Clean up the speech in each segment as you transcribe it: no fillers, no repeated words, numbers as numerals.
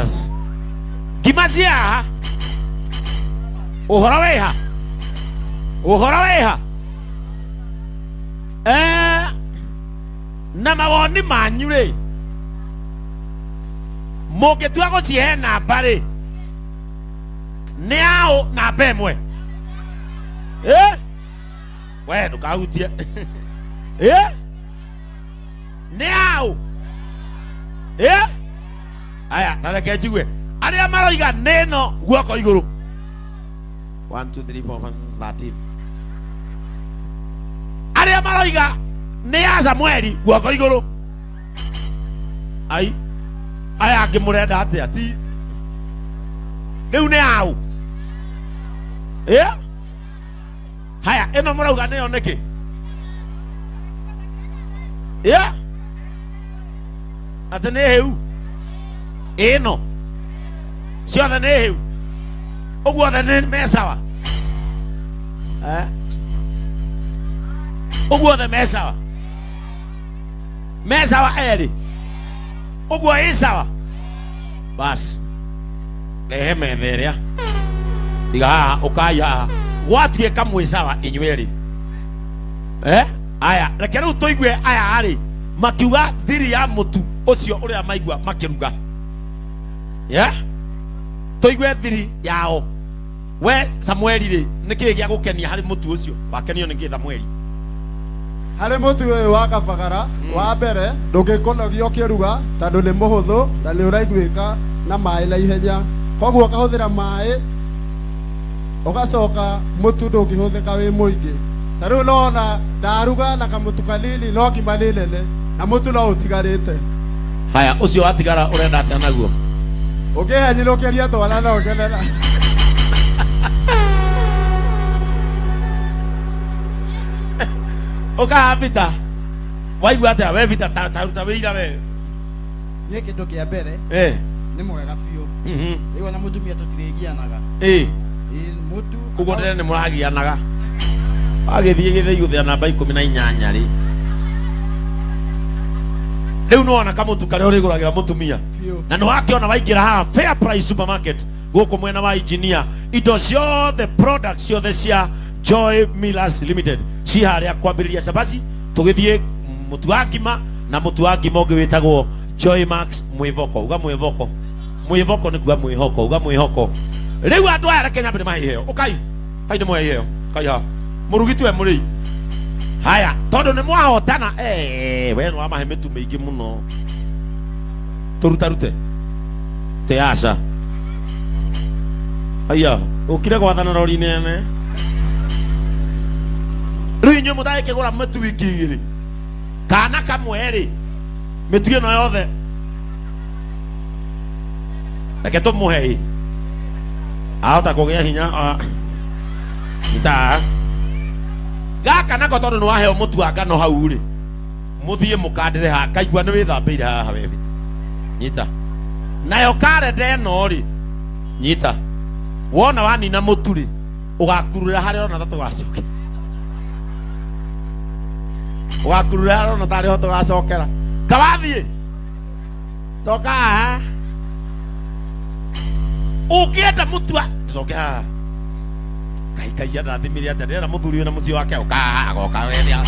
Jesus. Ngima cia haha. Ũhoro wĩha? Ũhoro wĩha? Eh, na mawoni manyu rĩ, mũngĩtua gũcihe namba rĩ, nĩ aũ namba ĩmwe? Eh? We ndũkahutie. Eh? Nĩ aũ? Eh? Aya, ta reke njigue. Arĩa maroiga nĩ ĩno guoko igũrũ. 1 2 3 4 5 6 13. Arĩa maroiga nĩ ya Samueli guoko igũrũ. Ai, aya angĩ mũrenda atĩa? Ti rĩu nĩ aũ? Eh? Haya, ĩno mũrauga nĩyo nĩkĩ? Yeah? Atĩ nĩ hĩu? Ĩno ciothe nĩ hĩu? Ũguo othe nĩ me sawa? Eh? Ũguo othe me sawa? Me sawa erĩ? Ũguo ĩ sawa? Basi rehe metha ĩrĩa iga haha ũkai haha gwatuĩka mwĩ sawa inyuĩ erĩ. Eh? Aya, reke rĩu tũigue aya arĩ makiuga thiri ya mũtu ũcio ũrĩa maigua makĩruga. Yeah? Tũigue thiri yao. We Samueli rĩ, nĩ kĩĩ gĩa gũkenia harĩ mũtu ũcio? Wakenio nĩ kĩĩ Samueli? Harĩ mũtu ũyũ wa kabagara, wa mbere ndũngĩkũnogia ũkĩruga tondũ nĩ mũhũthũ na nĩ ũraiguĩka na maĩ na ihenya. Koguo ũkahũthĩra maĩ ũgacoka mũtu ndũngĩhũthĩka wĩ mũingĩ. Ta rĩu nona ndaruga na kamũtu kanini no ngima nĩ nene na mũtu no ũtigarĩte. Haya, ũcio watigara ũrenda atĩa naguo? Ũngĩhenyũrũkĩria twana no ngenera. Ũkaha Peter. Waigua atĩa we Peter ta ta ruta wĩira we. Niĩ kĩndũ kĩa mbere Eh. nĩ mwega biũ. Rĩu ona mũtumia tũtirĩgianaga. Eh. Ĩĩ, mũtu Ũguo ndĩre nĩ mũragianaga. Wagĩthiĩ gĩthĩi gũthĩa namba 18 rĩ. Rĩu nĩwona kamũtu karĩa ũrĩgũragĩra mũtumia. Biũ. Na nĩwakĩona waingĩra haha Fair Price Supermarket gũkũ mwena wa engineer indo ciothe products ciothe cia Joy Millers Limited ci harĩa kwambĩrĩria cabaci tũgĩthiĩ mũtu wa ngima na mũtu wa ngima ũngĩ wĩtagwo Joy Max mwĩvoko. Uga mwĩvoko. Mwĩvoko nĩ kuga mwĩhoko. Uga mwĩhoko. Rĩu andũ aya reke nyambe nĩmahe iheo. Ũkai. Kai nĩmũhe iheo. Kai haha. Mũrugi tiwe mũrĩi. Haya, tondũ nĩ mwahotana, eh, we nĩwamahe mĩtu mĩingĩ mũno. Tũrutarute. Te aca. Aya, ũkire gwathana rori nene. Rĩu inyuĩ mũtagĩkĩgũra mĩtu wiki igĩrĩ kana kamwe rĩ, mĩtu ĩno yothe reke tũmũhe ĩ ahota kũgĩa hinya ah. Ita gaka nako tondũ nĩ waheo mũtu wa ngano hau rĩ, mũthiĩ mũkandĩre haha kaigua nĩ wĩthambĩire haha we Peter. Nyita nayo karenda ĩno rĩ, nyita wona wanina mũtu rĩ, ũgakururĩra harĩa ũrona ta tũgacokera, ũgakururĩra harĩa ũrona tarĩ ho tũgacokera. Kawathiĩ coka haha ũngĩenda mũtu wa coke haha Ngai Ngai andathimire atĩa ndĩrenda mũthuri wĩna mũciĩ wake ũka haha agoka wethia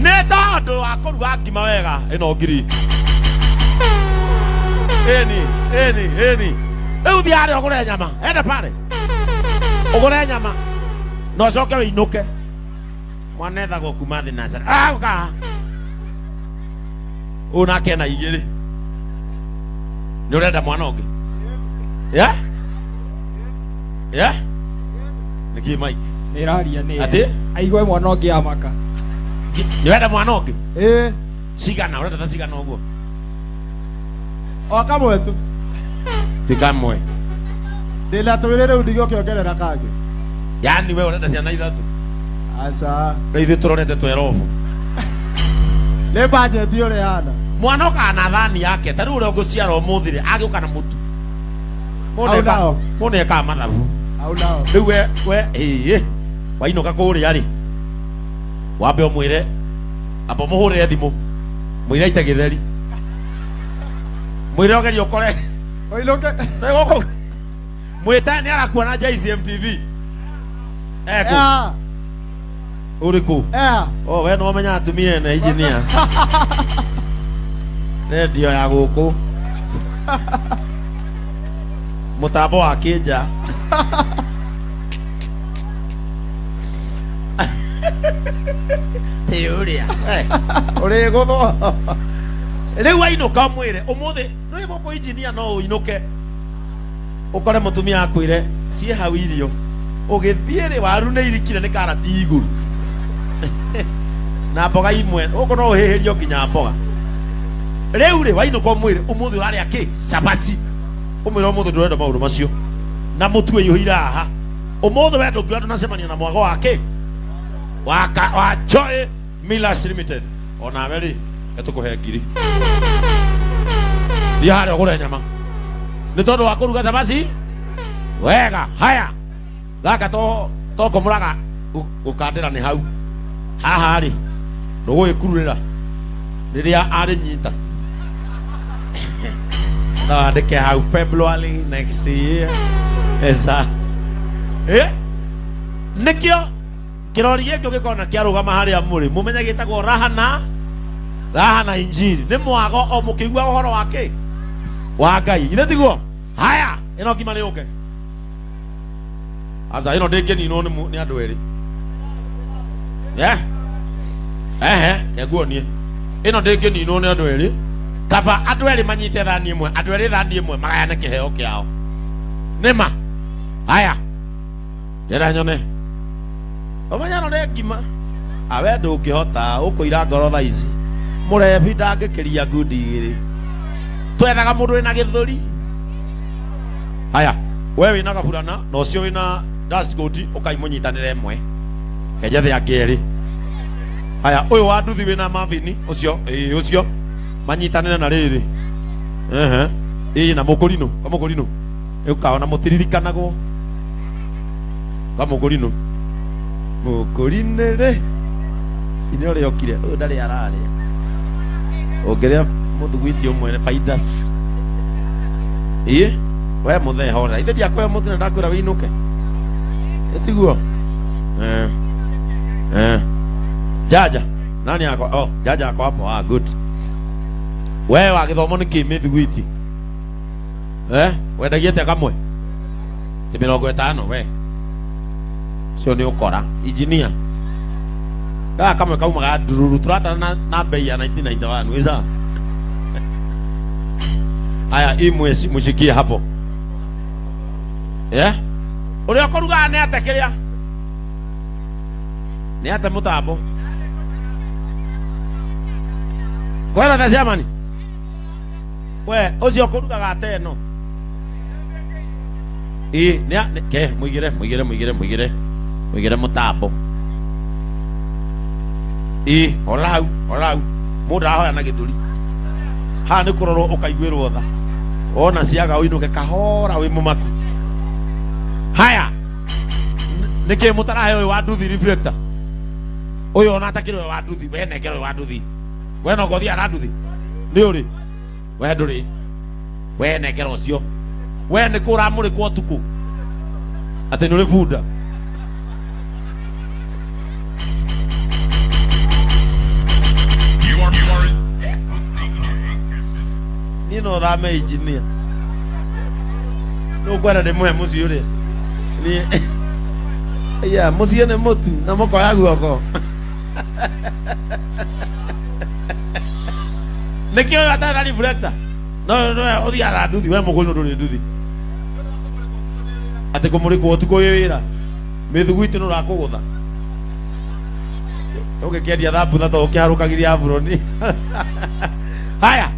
nĩ tondũ wa kũruga ngima wega ĩno ngiri ĩni ĩni ĩni rĩu thiĩ harĩa ũgũre nyama enda pale ũgũre nyama na ũcoke wĩinũke mwana ethagwo kuma thĩ na njara. Ah, ũka haha. Ũyũ nake ena igĩrĩ. Nĩ ũrenda mwana ũngĩ? Yeah? Yeah? Nĩkĩ Mike? Nĩ ĩraria nĩ Atĩ? aigue mwana ũngĩ amaka. Nĩ ũrenda mwana ũngĩ? Ĩĩ. Cigana, ũrenda ta cigana ũguo? O kamwe tu. Ti kamwe. Ndĩna twĩrĩ rĩu ndigũkĩongerera kangĩ. Yaani we ũrenda ciana ithatũ? Aca. Na ithuĩ tũrorete twerobu. Nĩ bajeti ũrĩa ĩhana. Mwana okaga na thani yake, ta rĩu ũrĩa ũngĩciara ũmũthĩ rĩ, agĩũka na mũtu. Hau nao. Mũndũ nĩekaga mathabu. Hau nao. Rĩu we we ĩĩ wainũka kũrĩa rĩ, wambe ũmwĩre amba ũmũhũrĩre thimũ mwĩre aite gĩtheri mwĩre ũgerie ũkore Ũinũke. Nĩ gũkũ mwĩtae nĩ arakuona JCM TV ekũ Ea. ũrĩkũ? Ea. Oh, we no menya atumia ene engineer. Redio ya gũkũ. Mũtambo wa kĩnja. Ti ũrĩa. Ũrĩ gũthwo. Rĩu wainũka ũmwĩre ũmũthĩ nĩ gũkũ engineer no ũinũke ũkore mũtumia akwĩre ciĩ hau irio ũgĩthiĩ rĩ waru nĩ irikire nĩ karati igũrũ na mboga imwe gũkũ no ũhĩhĩrio nginya mboga. Rĩu rĩ wainũka ũmwĩre ũmũthĩ ũrarĩa kĩ cabaci, ũmwĩre ũmũthĩ ndũrenda maũndũ macio na mũtu ũiyũire haha ũmũthĩ we ndũngiuga ndũnacemania na mwago wa kĩ wa wa Joy Millers Limited. Onawe rĩ etũkũhe ngiri thiĩ harĩa ũgũre nyama nĩ tondũ wa kũruga cabaci wega. Haya gaka to tokomũraga gũkandĩra nĩ hau haha rĩ ndũgũgĩkururĩra rĩrĩa arĩnyita no andĩke hau February next year esa nĩkĩo kĩrori gĩkĩ ũgĩkona kĩarũgama harĩa mũrĩ mũmenye gĩtagwo raha na raha na injiri nĩ mwago o mũkĩigua ũhoro wa kĩ wa Ngai ithe tiguo. Haya ĩno ngima nĩ yũke aca ĩno ndĩngĩninwo nĩ nĩ andũ erĩ. Ehe kenguonie ĩno ndĩngĩninwo nĩ andũ erĩ, kaba andũ erĩ manyite thani ĩmwe, andũ erĩ thani ĩmwe magayane kĩheo kĩao nĩma. Haya ndĩrenda nyone ũmenya ĩno nĩ ngima awe ndũngĩhota ũkũira ngoro thaa ici mũrebi ndangĩkĩria ngundi igĩrĩ twethaga mũndũ wĩna gĩthũri. Haya we wĩna gaburana na ũcio wĩna dust coat ũkai mũnyitanĩre ĩmwe kenjethe angĩ erĩ. Haya ũyũ wa nduthi wĩna mavini ũcio ĩĩ ũcio manyitanĩre na rĩrĩ ehe ĩĩ na mũkũrinũ kamũkũrinũ ũkaona mũtiririkanagwo kamũkũrinũ mũkũrinĩ rĩ inya ũrĩa okire ũyũ ndarĩ ararĩa ũngĩrĩa mũthugwiti ũmwe nĩ baida ĩĩ we mũthee horera ithe ndiakũhe mũtu na ndakwĩra wĩinũke ĩtiguo. Jaja nani ako? Oh, jaja ako hapo. Ah, good. We wa gĩthomo nĩ kĩ mĩthugwiti wendagia atĩa kamwe ti 50 we ũcio nĩ ũkora engineer gaka kamwe kaumaga ndururu tũratara na bei ya 1991 wĩza. Haya imwe mũcikie hapo ũrĩa ũkũrugaga nĩ ate kĩrĩa nĩ ate mũtambo kwera the chairman we ũcio ũkũrugaga ate ĩno ĩ nĩ ke mũigĩre mũigĩre mũigĩre mũigĩre mũigĩre mũtambo ĩ horera hau horera hau mũndũ arahoya na gĩthũri haha nĩ kũrorwo ũkaiguĩrwo tha wona ciaga ũinũke kahora wĩ mũmaku. Haya nĩkĩ mũtarahe ũyũ wa nduthi reflector ũyũ ona atakĩrĩ ũyũ wa nduthi we nengera ũyũ wa nduthi we no ngothiaga na nduthi nĩ ũrĩ we ndũrĩ we nengera ũcio we nĩ kũ ũramũrĩkwo ũtukũ atĩ nĩ ũrĩ bunda. You are DJ. Niĩ no thame engineer nĩ ũkwenda ndĩmũhe mũciĩ ũrĩa niĩ ya mũciĩ nĩ mũtu na mũkoya guoko nĩkĩo ũyũ atarĩ na reflector no no ũthiaga na nduthi we mũkũrinũ ndũrĩ nduthi atĩ kũmũrĩkwo ũtukũ wĩ wĩra mĩthugwiti nĩ ũrakũgũtha ũgĩkĩendia thambutha to ũkĩharũkagĩria aburoni. Haya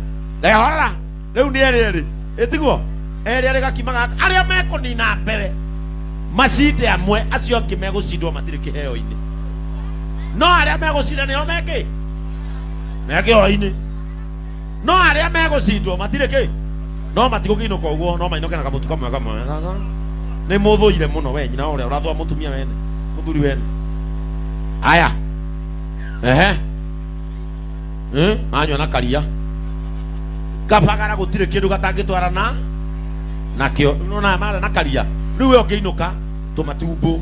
rehorera rĩu nĩ erĩ erĩ ĩtiguo erĩ erĩ gakima gaka arĩa mekũnina mbere macinde amwe acio angĩ megũcindwo matirĩ kĩheo-inĩ no arĩa megũcinda nĩo mekĩ me kĩheo-inĩ no arĩa megũcindwo matirĩ kĩ no matigũkĩinũka ũguo no mainũke na kamũtu kamwe kamwe. Sasa nĩ mũthũire mũno we nyina ũrĩa ũrathũa mũtumia wene mũthuri wene. Aya ehe anyua na karia kabagara gũtirĩ kĩndũ gatangĩtwarana. Nakĩo nona mara na karia. Rĩu we ũngĩinũka tũmatumbo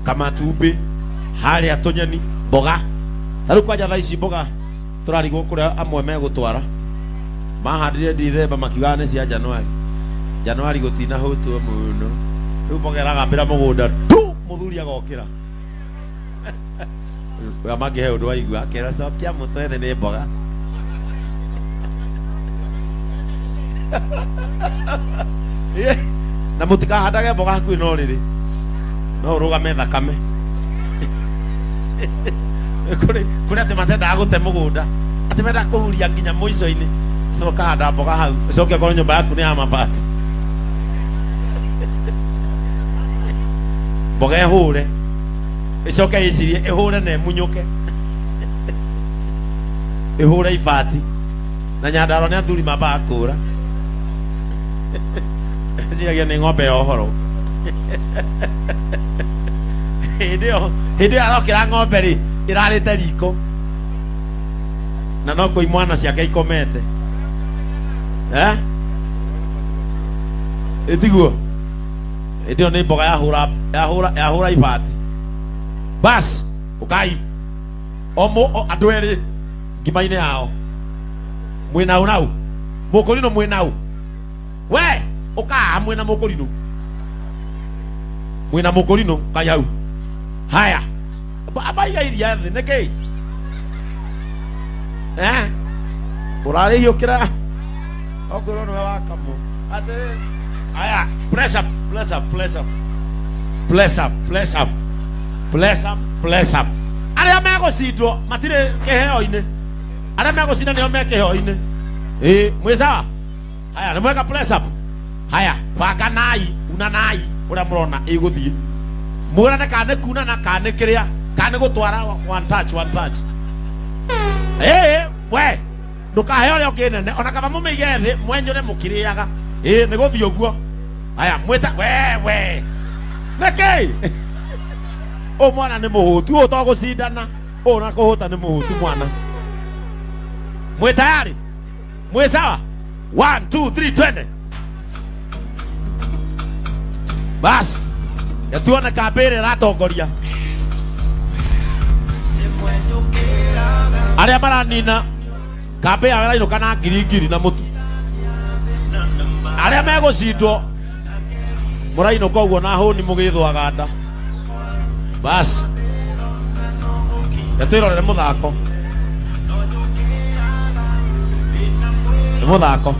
kamatumbĩ harĩa tũnyeni mboga. Ta rĩu kwanja thaa ici mboga tũrarigwo kũrĩa amwe megũtwara. Mahandire Dithemba makiugaga nĩ cia Januari. Januari gũtinahũtwo mũno. Rĩu mboga ĩragambĩra mũgũnda tu mũthuri agokĩra. Ũrĩa mangĩhe ũndũ waigua akera cokia mũtwe thĩ nĩ mboga. Na mũtikahandage mboga hakuhĩ na ũrĩrĩ no ũrũgame thakame. Kũrĩ kũrĩ atĩ matendaga gũte mũgũnda atĩ mendaga kũhuria nginya mũico-inĩ coka handa mboga hau ũcoke okorwo nyũmba yaku nĩ ya mabati mboga ĩhũre ĩcoke ĩcirie ĩhũre na ĩmunyũke ĩhũre ibati na nyandarua nĩ athuri mambaga kũra ciragia nĩ ng'ombe ya ũhoro hĩndĩ ĩyo hĩndĩ ĩyo arokĩra ng'ombe rĩ ĩrarĩte riko na no kũ imwana ciake ikomete eh ĩtiguo hĩndĩ ĩyo nĩ mboga yahũra yahũra yahũra ibati bas ũkai o mũ o andũ erĩ ngima-inĩ yao mwĩna ũ nau mũkũrinũ mwĩna ũ we ũkaa mwĩna mũkũrinũ mwĩna mũkũrinũ kai hau haya abaiga iria thĩ nĩkĩ eh ũrarĩhiũkĩra okwĩrwo nĩwe wakamũ atĩ haya press up press up press up press up press up press up press up arĩa megũcindwo matirĩ kĩheo-inĩ arĩa megũcinda nĩo me kĩheo-inĩ ĩĩ mwĩ sawa haya nĩ mweka press up haya banganai unanai ũrĩa mũrona ĩgũthiĩ mwĩrane kana nĩ kunana kana nĩ kĩrĩa kana nĩ gũtwara one touch one touch ĩĩ we ndũkahe ũrĩa ũngĩ nene ona kaba mũmĩige thĩ mwenyũre mũkĩrĩaga ĩĩ nĩ gũthiĩ ũguo haya mwĩta we we nĩkĩ ũyũ mwana nĩ mũhũtu ũyũ to gũcindana ũyũ na kũhũta nĩ mũhũtu mwana mwĩ tayari mwĩ sawa 1 2 3 twende bas tuone kambĩ ĩrĩa ĩratongoria arĩa maranina kambĩ yao ĩrainũka na ngiri ngiri na mũtu arĩa megũcindwo mũrainũka ũguo na hũni mũgĩthwaga nda bas twĩrorere mũthako nĩ mũthako.